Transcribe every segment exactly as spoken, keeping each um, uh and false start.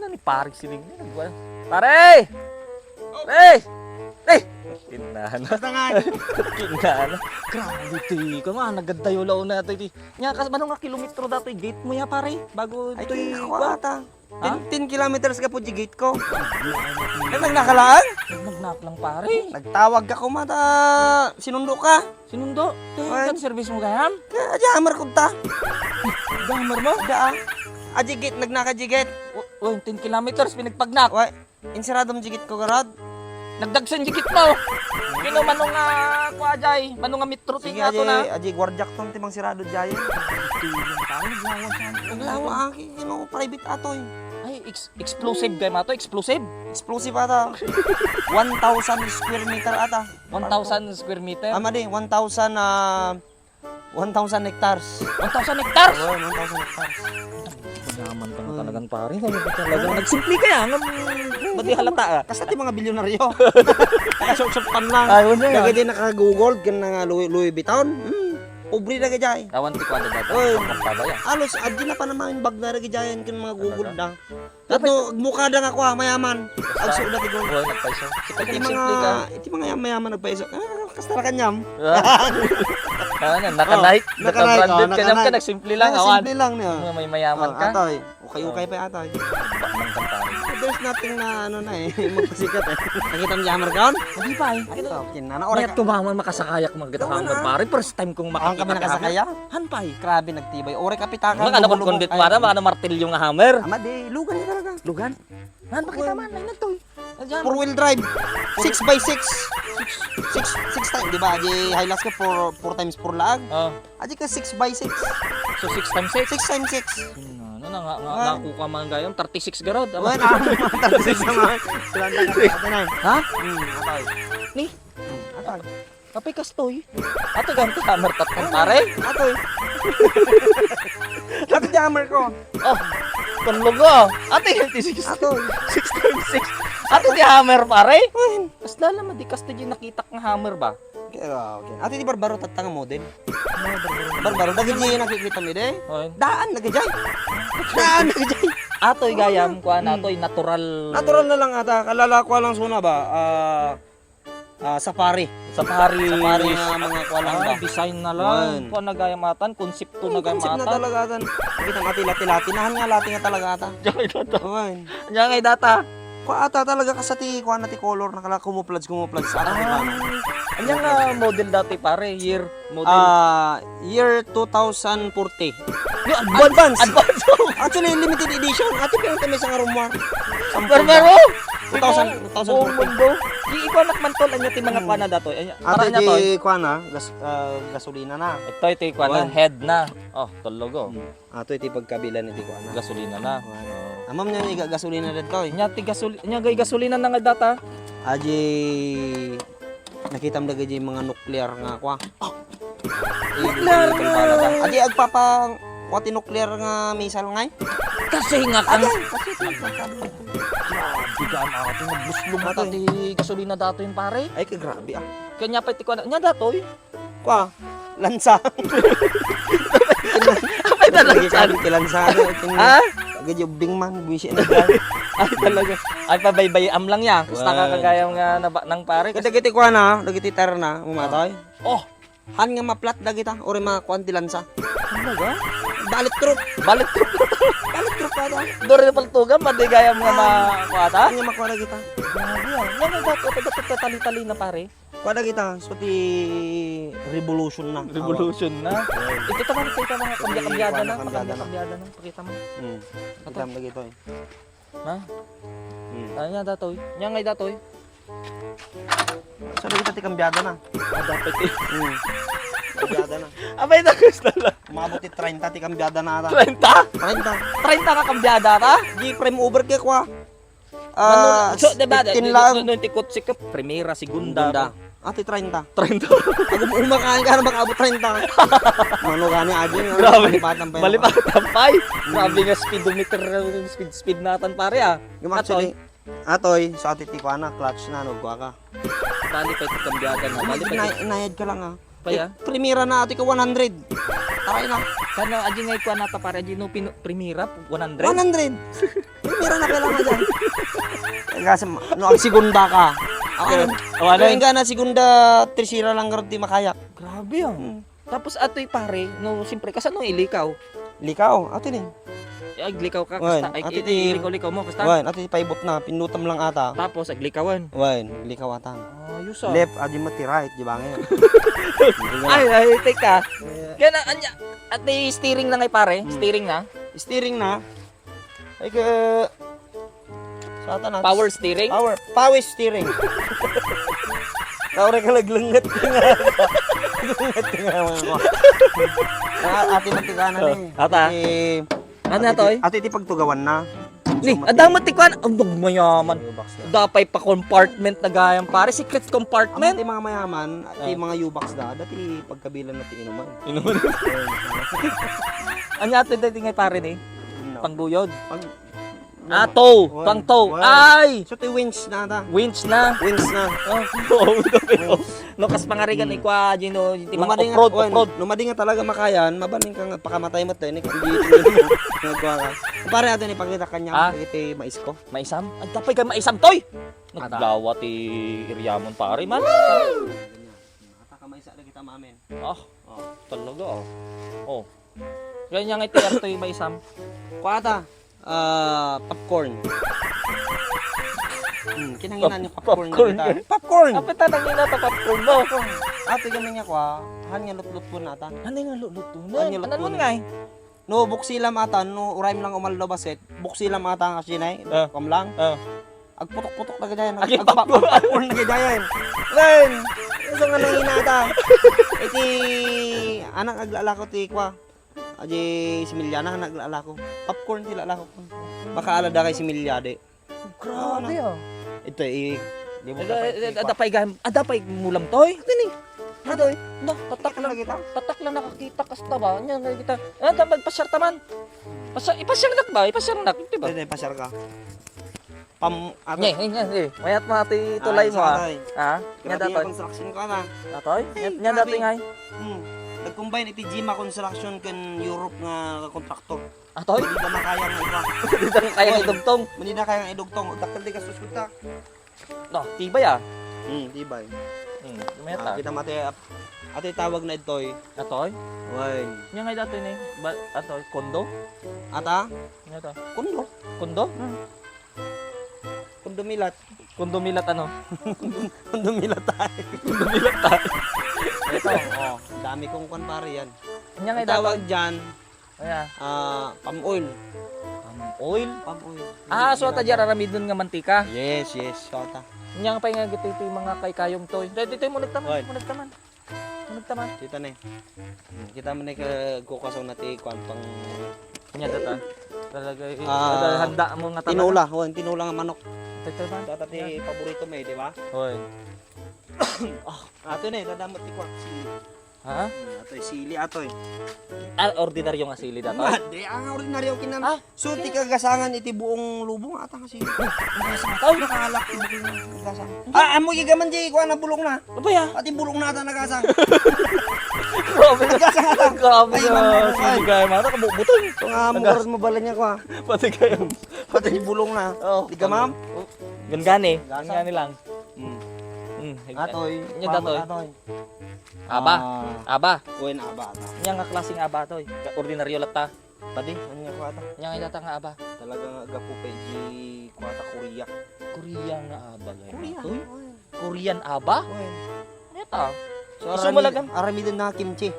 Ni pare siling ni nagwa. Pare! Pare! Eh! Kinana. Basta nga. Kinana. Grabe ti. Kama, nagadayo lao na ito. Nya, kas, mano nga kilometro datoy gate mo ya, pare? Bago Ay, ito'y, tingnan ko kuwan. ata. Ha? Ten, ten kilometers ka po di gate ko. Nagnagnakalaan? Nagnagnaklang, pare. Nagtawag ka kumata. Sinundo ka? Sinundo? Ito yung Ay. Kat service mo gayam? Kaya, adi hammer ko ta. Adi hammer mo? Da, ah. Adi gate, nagnaka di gate. O, o, ten kilometers, pinagpagnak. Wa, insiradom di gate ko, garad. Nagdagsen di gate mo. Kino, mano nga, kwa, jay? Mano nga metro Sige, ti ato aji, na? Aji, guardiak ton ti mangsirado jay. Naglawa, ah, ki-, kino, private atoy. Ay, ex-, explosive kay mato, explosive? Explosive ata. One thousand square meter ata. One thousand square meter? Ah, madi, one thousand, ah, one thousand hectares. One thousand hectares? Oo, one thousand hectares. Mayaman ka na Hmm. talagang pare. Sabi ko talaga, nagsimple kaya nga, madi halata, ah. Kasta ti mga bilyonaryo. Nakasupsupan lang. Ay, wala yan. Dagiti naka-Google, ken nga Louis, Louis Vuitton. Hmm. Pobre na kajay. Awan ti kuwada dada. Oy. Ang pagpabaya. Alos, adi na pa naman bag na rin kajay, ken mga Google Talaga? na. Tapno, agmukada nga kwa, mayaman. Basta, Agsuda ti gol. buhay nagpaiso. Sa Iti pag-example mga, ka. iti mga mayaman nagpaiso. Ah, kasta na kanyam. Ah. Ah, na, naka-Nike, Oh, naka-Nike, naka-branded oh, ka, naka-Nike. nagsimple lang, Ah, awan. simple lang niya. Mga may mayaman Oh, ka. atoy. Ukay-ukay Oh. pa atoy. Baknang ka, pare. There's nothing na ano na eh, magpasikat eh. Nakita mo yung hammer gown? Hindi pa eh. Ay, ito, kinana. Mayat ko ba man makasakayak mga gitang Ikaw hammer, na. pare? First time kong Ang kami makakita nakasakaya? hammer. Han pa eh. Grabe, nagtibay. Ore, kapitaka. Mga ano kung kundit, pare? Mga ano, martilyo nga hammer? Ama, di, lugan niya talaga. Lugan? Han, pakita man. Ay, nagtoy. Four wheel drive. Six by six. Six, six, six times, di ba? Di, high last ka, four, four times four laag. Oh. Adi ka six by six. So, six times six? Six times six. Hmm, ano na nga, nga, Ah. nakuha man gayam, thirty-six garod, ano? Wala na, thirty-six naman. Sila ang taga-, ate na eh. Ha? Hmm, atay. Ni? Hmm, atay. Kapay kastoy. Ato ganti hammer tatang, pare? Atoy. Atoy di hammer ko. Oh, tulog, oh. Ate, thirty-six. Atoy. Six times six. Ate, di hammer, pare? Ay. Kas lala, madi kastoy di nakitak nga hammer ba? Okay, ah, okay. Ate, di barbaro tatta nga model. Barbaro, dagiti nakikita mi, de? Oy. Daan na gajay. Daan na gajay. Atoy gayam, kuan, Hmm. atoy natural. Natural na lang ata. Kalala ko lang suna ba? Ah, ah, safari. Safari. Safari nga mga kuan lang Ah, ba? design na lang. Kuan. Kuan na gayam atan, konsepto na Ang gayam konsep na atan. talaga atan. Kita mati lati-lati. Nahan nga lati nga talaga ata. Diyan kay data. Kuan. Diyan kay data. Kua ata talaga kasta ti kuan na ti color na kala camouflage, camouflage sa ata ti Ah. kuan. Anya nga model dati, pare? Year model? Ah, year two thousand forty. Yo, advance. Advance. Advance. Actually, limited edition. Ati, pero kami sa ngarumwa. Barbaro! Two thousand, two thousand forty. Buong mundo. Di ikaw anak man tol, anya ti mga Hmm. kuan na datoy. Anya, Ate, para anya di tol. kuan na, gas-, ah, gasolina na. Ito, ito yung kuan na, Kuan. head na. Oh, tulog, oh. Hmm. Ato iti pagkabilan iti kuan na. Gasolina na. Kuan. Oh. Amam niya nga iga-, gasolina dito, eh. Nya ti gasol-, nya gay gasolina na nga data. Aji, nakitam dagiti mga nuclear nga kua. Oh. Nuclear nga. Aji, agpapa, kua ti nuclear nga missile ngay? Kasi nga kan Aji, kasi ti pagkabilan. Grabe ka, ang ating nagbuslong Ato, mata eh. ti gasolina dato yung pare. Ay, kagrabe, ah. Kanya pa iti kuan, nya datoy. Kwa, lansa. Apay na lansa? Lagi ka, ti lansa, ano, kin-, Ha? Lagi yung bingman, buwisi na dyan. Ay, talaga. Ay, pabaybayam lang yan. Kasta ka Wan. kagayam nga naba-, nang pare. Kasi kiti kwa na, lagi ti tara na, umatoy. Oh! Han nga maplat dagita, uri mga kuan ti lansa. Talaga? Balit troop. Balit troop. Balit troop pa ta. Dori na paltugan, pati gayam nga Ah. ma-, kuata? Han nga makuha dagita. Grabe, ah. Ano ba ito? Ito, ito, ito, tali-tali na, pare. Kuan dagita, so ti revolution na. Revolution na. Awa. Ito tama, ito tama, So, kambya-kambyada kuan na, na, kambyada na. pakambya-kambyada na. Pakita mo. Hmm. Ato. Kita mo lagi ito eh. Ha? Hmm. Ano niya, datoy? Niya ngay, datoy? So, dagita ti kambyada na. Ah, dapat eh. Hmm. Kambyada na. Abay, nagus na lang. Umabot ti treinta ti kambyada na ata. Treinta? Treinta. Treinta ka kambyada ta? Di prime over kaya kwa. Ah, Ano, so, diba, fifteen di-, lang. No, no, ti kotse ka, primera, segunda. Segunda. Ati, treinta. Treinta. Agum-, umakain ka na, baka abot treinta. Mano gani, agi, ano, Grabe. malipatan pa yun. Malipatan pa, eh. Hmm. Grabe nga speedometer, speed, speed natan, pare, ah. Yung actually, Atoy. atoy, so ati ti kuana, clutch na, nagkuha ka. Bali pa iti kambyada na. Bali pa iti Inay-, inayad ka lang, ah. Kaya? Eh, primera na, ati ka, one hundred. Aray na. Kano, adi nga ikuan nata, pare, adi no pinu-, primera, one hundred? One hundred. Primera na kailangan dyan. Kasi, no, ang segunda ka. Awan. Awan. Kaya nga na segunda, tersera lang garud ti makayak. Grabe, ah. Hmm. Tapos atoy, pare, no, siyempre, kasano ilikaw? Likaw, ato ni. Ay, aglikaw ka, Wen, kasta, ay, ato iti, ti likaw-likaw mo, kasta? Wen, ato ti paibot na, pindutam lang ata. Tapos, aglikawan. Wen, aglikaw ata. Ayos, ah. Left, adi mo ti right, di ba ngayon? Ay, ay, teka. Yeah. Kaya na, anya, at may steering na nga, pare? Hmm. Steering na? Steering na. Ay, ka, sa ata na. Power steering? Power, power steering. Kaure ka naglenget ka nga. Lenget ka nga, mga ko. Ah, ati magtigana ni. Oh, ata. Ati, Ano ati, to, eh? Ati, ti pagtugawan na. Ni, adda met ti kuan. Ang mayaman. Box na. Dapay pa compartment na gayam, pare. Secret compartment. Amo ti mga mayaman, ti mga U-box da, dati pagkabilan na ti inuman. Inuman. Anya ato dati nga pare ni? No. Pangguyod. Pang, Ato, Wan. Pang to. Wan. Ay! So, ti winch na ta. Winch na. Winch na. Oh, oo, ito, ito. Winch. No, kas pangarigan, Hmm. ikwa, Gino, ti mga Numading nga, off-road, wan, off-road. Numading nga talaga makayan, mabaling ka nga pakamatay mo, tenek, hindi, hindi mo. Nagkuha ka. Pare, ato ni pakita kanya, Ah? Pakita mais ko. Maisam? Ay, tapay ka maisam, toy! Ata. Naglawa ti iriamon, pare, man. Ata ka maisa na kita, mamin. Ah, Oh. Talaga, ah. Oh. Ganyan nga iti artoy, maisam. Kuwata, ah, popcorn. Hmm, kinanginan yung popcorn na Popcorn. Kita. Popcorn! Apit na nangina ta popcorn mo. Popcorn. Ate, kami niya kwa, han nga lutlut ko nata. Ano nga lutlut ko? Han nga lutlut ko. Ano nga eh? No, buksi lam ata, no, uray lang umaldo baset, buksi lam ata kasi na eh. Ah. Kam lang. Ah. Agputok-putok na gadayan. Agi, agpa-, popcorn. Agpapul na gadayan. Wen, gusto nga nang inata. Iti, anak aglalako ti kwa. Aji similya na, anak aglalako. Popcorn ti lalako. Baka alada kay similya, di. Grabe, ah. Ito, i-, di mo Ada, dapat ada, ada pa igam-, ada pa igmulam to, eh. Kani? Adoy, na, tatak lang, lagi ta? Tatak lang nakakita kasta ba? Nya nga kita. Ah, ta magpasyar ta man. Pasya-, ipasyar nak ba? Ipasyar nak, di ba? Pwede, pasyar ka. Pam-, ato. Nye, nye, nye, nye. Mayat mo ati tulay mo, ah. Ay, sa atay. Ah, nya Grabe datoy. Yung construction ko, ana. Datoy? Ay, Nya, nya grabe. Datoy ngay. Hmm. Nag-combine iti Jima Construction ken Europe nga kontraktor. Atoy? Hindi na makaya nga iba. Hindi na kaya nga idugtong. Hindi na kaya nga idugtong. Dakkel di gastos ko ta. No, tibay, ah. Hmm, tibay. Hmm, may Ah, ata. Kita mati, ap-, ati tawag na itoy. Atoy? Wen. Nya nga datoy ni, ba, atoy, kondo? Ata? Nya to? Kondo. Kondo? Hmm. Kondo milat. Kondo milat ano? Kondo milat tayo. Kondo milat tayo. Ito, oh, dami kong kwan pare yan. Nya nga Ang datoy? Tawag dyan, Aya. Ah, palm oil. Palm oil? Palm oil. Ah, so ata di aramidon nga mantika? Yes, yes, so ata. Nya pay nga giti ti mga kaykayom toy. Dito, dito, munag taman, Hoy. Munag taman. Munag taman. Kita ni. Hmm, kita man ni ka-, kukasaw na ti kwan pang Nya data. Talaga, eh, Ah, talaga handa mo nga talaga. Tinola, oh, tinola nga manok. Ito, ito, man. Data ti Nya. Paborito mo, eh, di ba? Hoy. Ah, ato ni, dadamot ti kwan. Ha? Hmm, atoy, sili, atoy. Ah, ordinaryo nga sili datoy? Madi, ang ordinaryo kinan. Ah, So, ti kagasangan iti buong lubong, ata nga sili. Nagasang tao? Nakalak ti buong gasang. Ah, amo igaman di, kuha na bulong na. Ano ba ya? Pati bulong na ata nagasang. Grabe na. Nagasang ata. Grabe Ay, na. Ma'am, Sili ay. Kaya mata, kabubutol. Ito nga, Nagas- mukha mo bala niya, kuha. Pati kayo. Pati bulong na. Oh, Di ka, ma'am? Oh. Gangani. Gasang. Gangani lang. Hmm. Hmm. Atoy. Nya Pama datoy. Atoy. Aba. Ah. Aba. Uy, na aba, aba. Nya nga klaseng aba, toy. Ordinaryo latta. Padi, anya ko ata? Nya nga data nga aba. Talaga nga gapu pa iji ko ata Korea. Korea nga aba, gay Korea. Atoy? Uy. Korean aba? Uy. Nya ta. So, Gusto mo arami-, lagang? Aramiden na kimchi.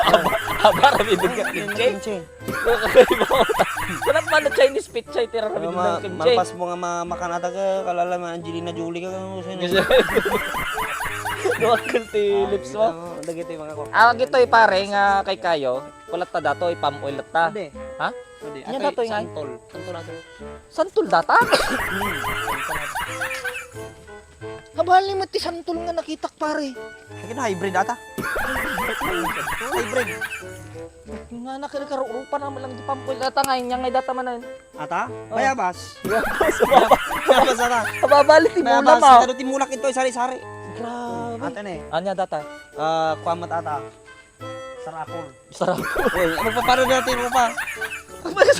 Aba, aba, aramiden nga kimchi? Kimchi. Kakaiba ko. Kunat man na Chinese pizza, iti aramiden Ano, nga ma-, kimchi. Malpas mo nga ma-, makanata ka, kalala mo, Angelina Jolie ka, kung sino. Kasi, duwakkel ti lips mo. Ah, dagiti mga ko. Ah, gitoy pare nga kay kayo, wala ta datoy, palm oil ta. Pwede. Ha? Pwede. Nya Atoy, datoy nga. Santol. Santol ato. Santol data? Hmm. Habali mo ti santol nga nakitak, pare. Ay, kina hybrid ata. Hybrid. Nga na, kaya karurupa naman lang di pampoy. Data nga, inya nga data man na yun. Ata? Oh. Bayabas. Bayabas, bayabas. Bayabas ata. Mababali ti Bayabas, mula mo. Kita do ti mulak ito, sari-sari. Grabe. Ata na eh. Anya data? Ah, kuwan mo ata. Tarakol. Sarap. Uy, magpapada na ti rupa.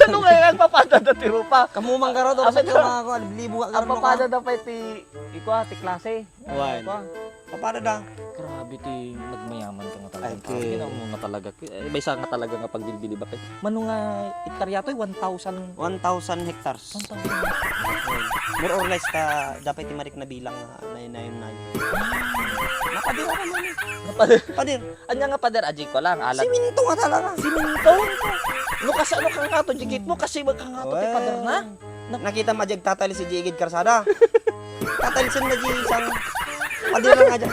Ano nga, magpapada na ti rupa? Kamu man garo, Ano sa to? Mga ko, libo ka Ang garo, papada no, na pa iti, ikuha, ti klase. Wan. Ikuha. Papada da. Grabe ti nagmayaman ka nga talaga. Ay, Grabe okay. na mo nga talaga. Eh, may isa nga talaga nga pagbilbilibak. Eh. Mano nga hektarya to, eh, one thousand. One thousand hectares. One thousand. More or less, ta, dapat ti marik na bilang nga, nine nine nine. Napadir ako man. Napadir. Padir. Anya nga pader, aji ko lang, alat. Siminto nga talaga. Siminto? No, kasano ka nga to, jigit mo, kasi wag ka nga to, Uy. Ti pader na. Nap- Nakita mo, aji agtatalis, aji igid karsada. Tatalisen na, aji isang pader na nga dyan.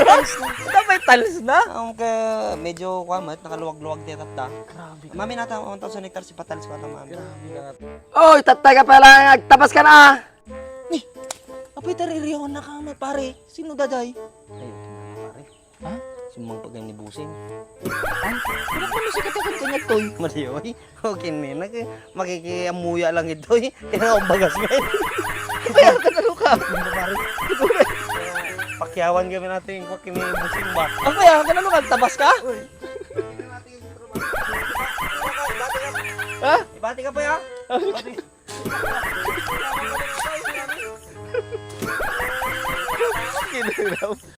Talis na. Talis na. Ang ka, medyo, kwa, mat, nakaluwag-luwag ti tatda. Grabe. Mami, nata, one thousand hectares, ipatalis ko ata, mami. Grabe nga. Oy, tatay ka pala, agtabas ka na. Ni, apoy, taririyawan na ka, pare. Sino daday? Ay, pare. Ha? Simmang pagay ni Busing. Ay, wala ko na sikat ang kanya, Toy. Mali, oy. Okay, ni, nag-, makikiamuya lang ito, eh. Kaya ang bagas mo, eh. Kaya ka na, Luka. Ano, pare? Pakyawan kami natin, kung kini Busing ba? Ang kaya ka na, Luka, tabas ka? Uy. Ha? Ibati ka pa, ya? Ibati. Kinulaw.